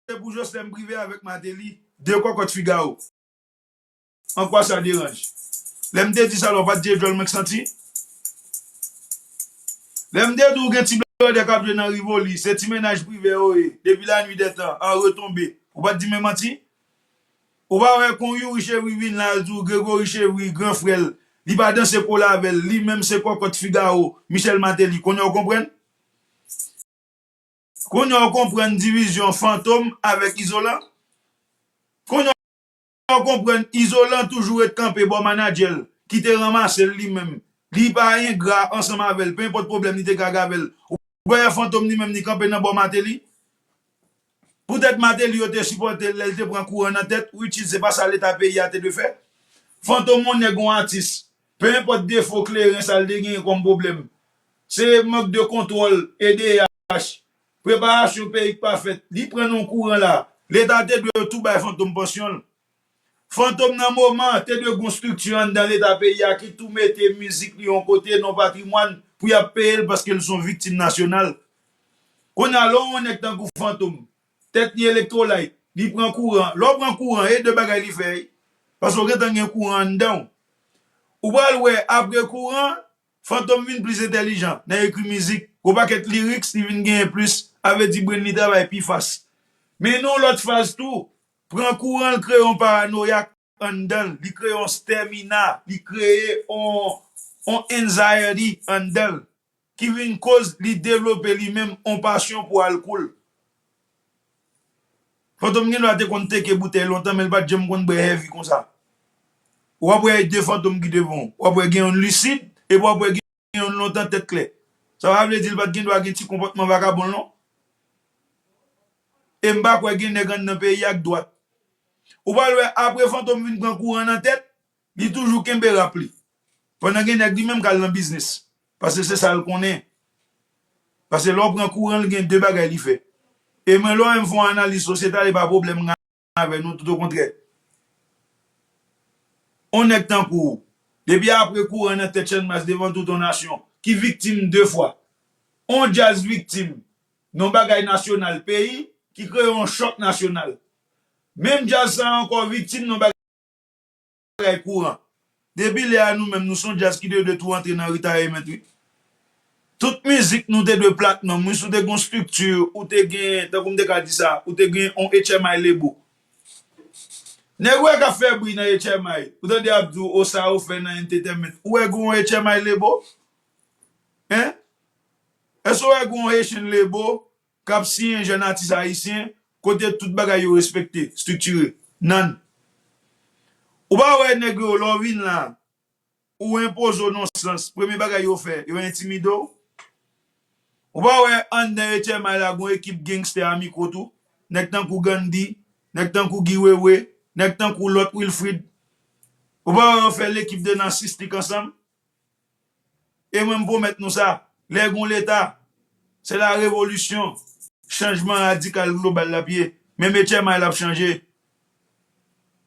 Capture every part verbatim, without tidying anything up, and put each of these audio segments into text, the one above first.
se pou Joslèn Prive avèk Mateli, de kòkòt Figawo. An kwa sa deranj? Lè m te di sa la, w pa t di e djòl mwen k santi? Lè m te di w gen ti bladè k ap jwe nan Rivoli, se ti mennaj Prive yo ye, depi lanwi dè tan, an retonbe. Ou pa t di mwen manti? Ou pa wè kon Youri Chevry vin la, l di w Gregory Chevry, gran frè l, li pa danse kole avè l, li menm se kòkòt Figawo, Michel Mateli. Kounye a w konprann? Kounye a w konprann divizyon Fantom avèk Izolan? Kounye a w konprann Izolan toujou ret kanpe bò manadjè l ki te ranmase l li menm. Li pa engra ansanm avè l, penenpòt pwoblèm li te ka gen avè l. Ou wè Fantom li menm li kanpe nan bò Mateli? Poutèt Mateli yo te sipòte l lè l te pran kouran nan tèt, which is se pa sa leta peyi a te dwe fè. Fantom yon nèg yon atis, penenpòt defo kleren sa l te genyen kòm pwoblèm, se mank de kontwòl, E D H, preparasyon peyi k pa fèt, li pran nan kouran la, leta te dwe tou bay Fantom pansyon l. Fantom nan moman te dwe gon estrikti anndan leta peyi a ki tou mete mizik li yon kote nan patrimwàn pou y ap peye l paske l se yon viktim nasyonal. Kounye a lè w wè yon nèg tankou Fantom, tèt li elektrolayt, li pran kouran, lè w pran kouran e de bagay li fè wi, paske w gentan gen kouran anndan w. Ou pral wè apre kouran, Fantom vin plis entèlijan nan ekri mizik, gon pakèt lyrics li vin genyen plis, avèdi brain li travay pi fas. Men nan yon lòt faz tou, pran kouran l kreye yon paranoyak anndan l, li kreye yon stèmina, li kreye yon, yon anxiety anndan l ki vin koz li devlope li menm yon pasyon pou alkòl. Fantom gen dwa te konn teke boutèy lontan, men l pa t janm konn bwè heavy konsa. W ap wè de Fantom ki devan w. W ap wè gen youn lisid, epi w ap wè gen youn lontan tèt klè. Sa pa vle di l pa t gen dwa gen ti konpòtman vakabon l non. E m pa kwè gen nèg anndan peyi a k dwat. Ou pral wè apre Fantom vin pran kouran nan tèt, li toujou kenbe rap li. Pandan gen nèg li menm k al nan biznis. Paske se sa l konnen. Paske lè w pran kouran l gen de bagay li fè. E mwen lè w wè m fè yon analiz sosyetal e pa pwoblèm m gen avè nou, toutokontrè. On nèg tankou w, depi apre kouran nan tèt Channmas devan tout on nasyon, ki viktim de fwa. On djaz viktim nan bagay nasyonal peyi ki kreye on chòk nasyonal. Menm djaz sa ankò viktim nan bagay kouran. Depi lè a nou menm nou se yon djaz ki te dwe tou antre nan retirement wi. Tout mizik nou te dwe platinum wi, si w te gen yon estrikti, ou te gen, tankou m te ka di sa, ou te gen yon H M I label. Nèg ou wè k ap fè bri nan H M I, ou tande y ap di w o sa yo fè nan entertainment. Ou wè gen yon H M I label? Hein? Èske w wè gen yon Haitian label k ap siyen jèn atis ayisyen kote tout bagay yo respekte, estriktire? None. Ou pa wè nèg yo lè w vin la, ou enpoze w nan sans, premye bagay yo fè, yo entimide w. Ou pa wè anndan H M I la gon ekip gangster a mikwo tou, nèg tankou Gandhi, nèg tankou Guy Wewe, nèg tankou lòt Wilfrid. Ou pa wè yo fè lekip de narcissistic ansanm? E mwen m pwomèt nou sa, lè gon leta, se la revolisyon, chanjman radikal global l ap ye. Menm H M I l ap chanje.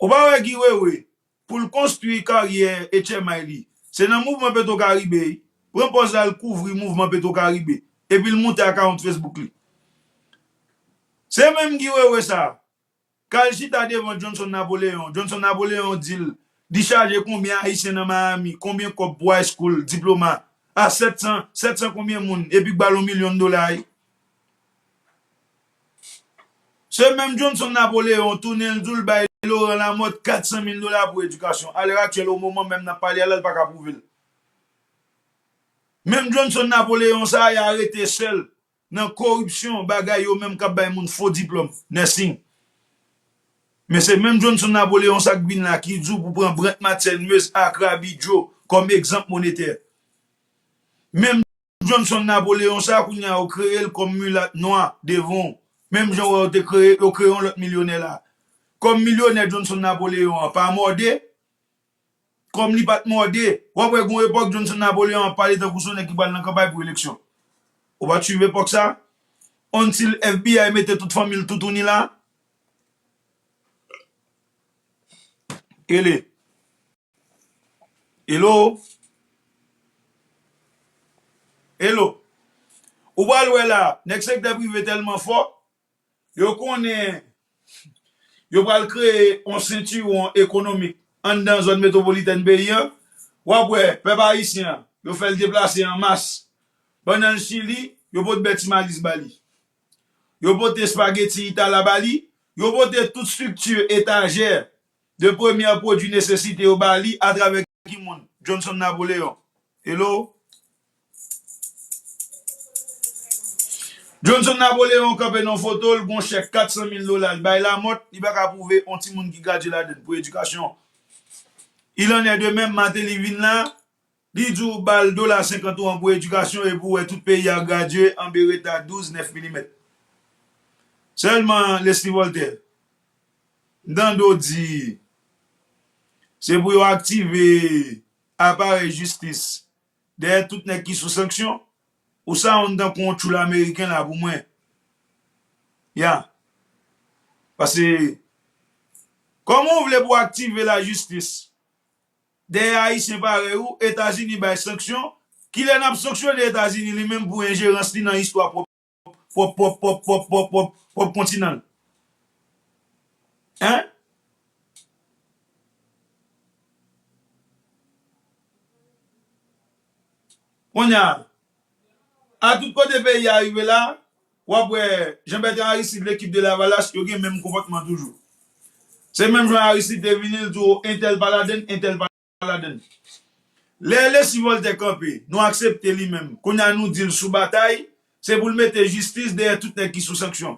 Ou pa wè Guy Wewe, pou l konstwi karyè H M I li, se nan mouvman Petro Caribe, pran pòz la l kouvri mouvman Petro Caribe, epi l moute ak account Facebook li. Se menm Guy Wewe sa, k al chita devan Johnson Napoléon. Johnson Napoléon di l, li chaje konbyen Ayisyen nan Miami, konbyen kòb pou high school diploma a sèt san, sèt san konbyen moun, epi k ba l yon milyon dola wi. Se menm Johnson Napoléon tounen l di w l bay Laurent Lamothe kat san mil dola pou edikasyon. A lè aktyèl, o moman menm n ap pale a la, l pa ka pwouve l. Menm Johnson Napoléon sa a, y arete sèl nan koripsyon, bagay yo menm k ap bay moun fo diplòm, nursing. Men se menm Johnson Napoléon sa k vin la, ki di w pou pran Brent Matsel, Meuse, Accra, Abidjo kòm egzanp monetè. Menm Johnson Napoléon sa, kounye a yo kreye l kòm milat nwa devan w. Menm jan w wè yo te kreye, yo kreye yon lòt milyonè la. Kòm milyonè Johnson Napoléon an pa mòde, kòm li pa t mòde, w ap wè gon epòk Johnson Napoléon ap pale tankou se yon nèg ki pral nan kanpay pou eleksyon. Ou pa t swiv epòk sa? Until F B I mete tout fanmi l toutouni la. Ele. Hello? Hello? Ou pral wè la, nèg sektè prive tèlman fò, yo konnen Yo pral kreye yon sentiwon ekonomik anndan zòn metwopolitèn peyi a. W ap wè, pèp ayisyen an, yo fè l deplase an mas. Pandan l Chili, yo pot bètimalis ba li. Yo pote espageti Itala ba li. Yo pote tout estrikti etajè de premyè pwodui nesesite yo ba li atravè ki moun? Johnson Napoleon. Hello? Johnson Napoleon kanpe nan foto, l gon chèk kat san mil dola, l bay Lamòt, li pa ka pwouve yon timoun ki gradye ladann pou edikasyon. Il en est de même, Martelly vin la, li di w ba l dola senkant ou an pou edikasyon, epi w wè tout peyi a gradye an bereta douz nèf milimèt. Sèlman Leslie Voltaire, m tande w di, se pou yo aktive aparèy jistis dèyè tout nèg ki sou sanksyon, ou sa yon tankou yon tchoul ameriken la pou mwen. Ya. Paske, kòman w vle pou w aktive lajistis dèyè ayisyen parèy ou, Etazini bay sanksyon, kilè n ap sanksyone Etazini li menm pou enjerans li nan istwa pwòp pwòp, pwòp, pwòp, pwòp, pwòp, pwòp, pwòp kontinan l. Hein? Kounye a, a tout kote peyi a rive la, w ap wè Jean Bertrand Aristide, lekip de Lavalas, yo gen menm konpòtman toujou. Se menm jan Aristide te vini, l di w entèl pa ladann, entèl pa ladann. Lè Leslie Voltaire kanpe, nou aksepte li menm. Kounye a nou di l sou batay, se pou l mete jistis dèyè tout nèg ki sou sanksyon.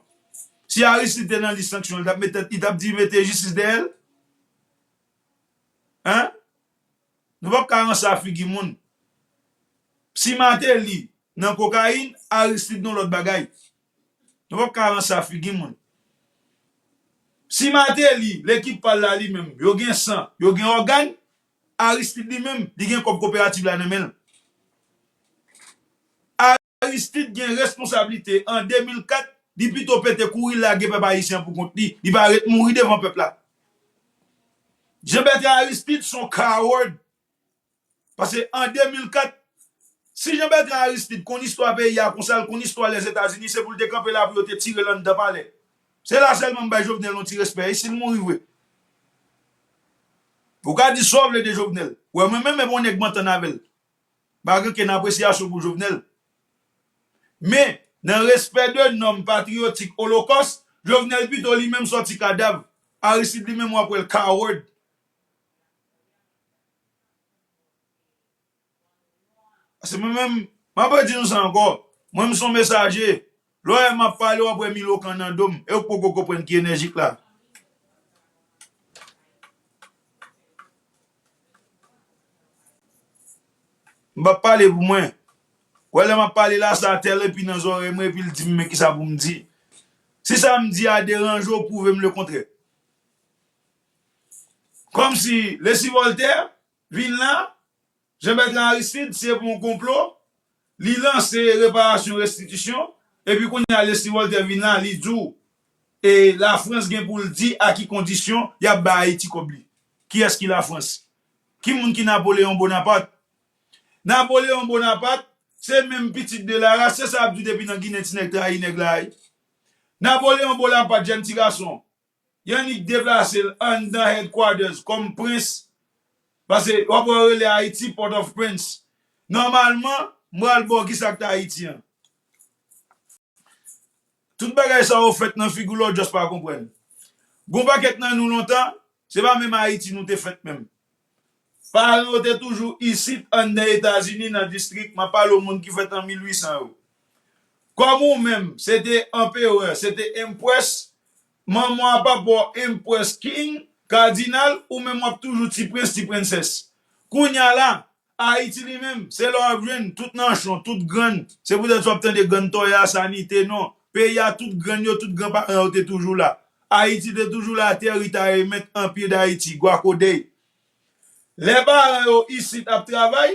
Si Aristide te nan lis sanksyon, li t ap mete, li t ap di mete jistis dèyè l? Hein? Nou p ap ka ranse a figi moun. Si Martelly nan kokayin, Aristide nan lòt bagay. Nou p ap ka ranse a figi moun. Si Martelly, lekip pa l la li menm, yo gen san, yo gen ògàn, Aristide li menm, li gen kòb koperativ la nan men l. Aristide gen responsablite an de mil kat, li pito pete kouri lage pèp ayisyen an pou kont li. Li pa ret mouri devan pèp la. Jean Bertrand Aristide se yon coward. Paske an de mil kat, si Jean Bertrand Aristide konn istwa peyi a konsa l konn istwa Lèzetazini, se pou l te kanpe la pou yo te tire l anndan palè. Se la sèlman m bay Jovenel yon ti respè, e si l mouri vre? Ou ka di sa w vle de Jovenel. Wè, mwen menm, e bon nèg m antann avè l. M pa gen okenn apresyasyon pou Jovenel. Men, nan respè de nòm patriyotik olokòs, Jovenel pito li menm sòti kadav. Aristide li menm w ap wè l coward. Paske mwen menm, m ap redi nou sa ankò. Mwen, m se yon mesaje. Lè w wè m ap pale, w ap wè m ilokan nan do m. E w poko konprann ki enèji k la. M p ap pale pou mwen. Wè lè m ap pale la, sa tèl epi nan zòrèy mwen, epi l di m men kisa pou m di. Si sa m di a deranje w, pwouve m lekontrè. Kòmsi Leslie Voltaire vin la, Jean Bertrand Aristide, se pou yon konplo, li lanse reparasyon, restitisyon, epi kounye a Leslie Voltaire vin la, li di w, e Lafrans gen pou l di a ki kondisyon y ap bay Ayiti kòb li. Kiyès ki Lafrans? Ki moun ki Napoleon Bonaparte? Napoleon Bonaparte, se menm pitit de la race, se sa y ap di w depi nan Ginen ti nèg trayi nèg la, wi. Napoleon Bonaparte, jèn ti gason, y annik deplase l anndan headquarters kòm prens. Paske w ap wè yo rele Ayiti Port-au-Prince. Nòmalman, m pral ba w kisa k t Ayiti an. Tout bagay sa yo fèt nan figi w la, w just pa konprann. Gon pakèt nan nou lontan, se pa menm Ayiti nou te fèt menm. Paran yo te toujou isit anndan Etazini nan distrik, m ap pale w moun ki fèt an mil uit san yo. Kòm ou menm, se te anperè, se te empress, manman w a papa w empress, king, kadinal, ou menm w ap toujou ti prens, ti prensès. Kounye a la, Ayiti li menm, se la w ap jwenn tout nanchon, tout grann. Se poutèt sa w ap tande grann Tòya, Sanite, non. Peyi a, tout grann yo, tout granparan yo te toujou la. Ayiti te toujou la, tè Rita Emet, Anpi Dayiti, Guaco Day. Lè paran yo isit ap travay,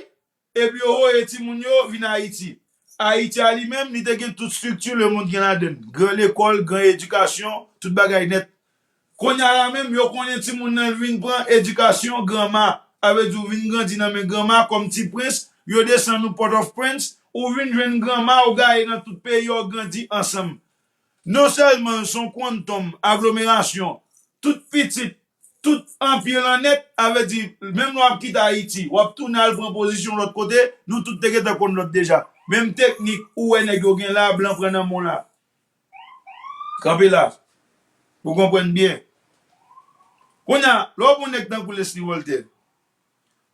epi yo voye timoun yo vin Ayiti. Ayiti a li menm, li te gen tout estrikti lemonn gen ladan l. Gran lekòl, gran edikasyon, tout bagay nèt. Kounye a la menm, yo konnen timoun nan vin pran edikasyon granma. A vle di, ou vin grandi nan men granma kòm ti prens, yo desann ou Port-au-Prince, ou vin jwenn granma, ou gaye nan tout peyi a, ou grandi ansanm. Non sèlman se yon quantum aglomerasyon, tout pitit, tout anpil an nèt, a vle di, menm lè w ap kite Ayiti, w ap tounen al pran pozisyon lòt kote, nou tout te gentan konn lòt deja. Menm teknik ou wè nèg yo gen la, blan pran nan men w la. Kanpe la. Pou konprann byen. Kounye a, lè w wè yon nèg tankou Leslie Voltaire,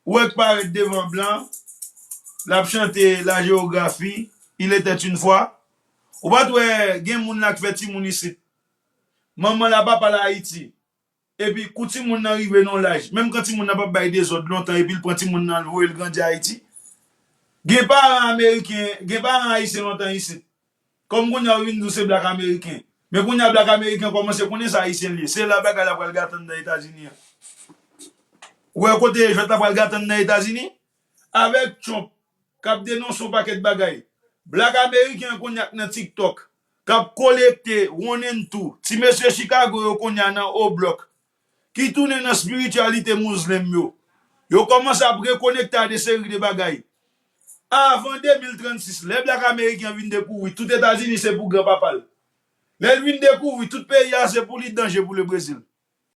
ou wè k parèt devan blan, l ap chante la géographie, il était une fois. Ou pa t wè gen moun la k fè timoun isit. Manman l a papa l Ayiti. Epi kou timoun nan rive nan laj, menm kan timoun nan p ap bay dezòd lontan, epi l pran timoun nan l voye l grandi Ayiti. Gen paran ameriken, gen paran ayisyen lontan isit. Kòm kounye a w vin di w se blak ameriken. Men kounye a blak ameriken kòmanse konnen sa ayisyen l ye. Se la bagay la pral gate anndan Etazini an. Ou wè kote jwèt la pral gate anndan Etazini? Avèk Trump k ap denonse yon pakèt bagay. Blak ameriken an kounye a k nan TikTok, k ap kolekte one and two. Ti mesye Chicago yo kounye a nan O Block, ki tounen nan espirityalite Muslim yo. Yo kòmanse ap rekonekte a de seri de bagay. Avan de mil trannsis, lè blak ameriken an vin dekouvri tout Etazini se pou granpapa l. Lè l vin dekouvri tout peyi a se pou li, danje pou Lebrezil.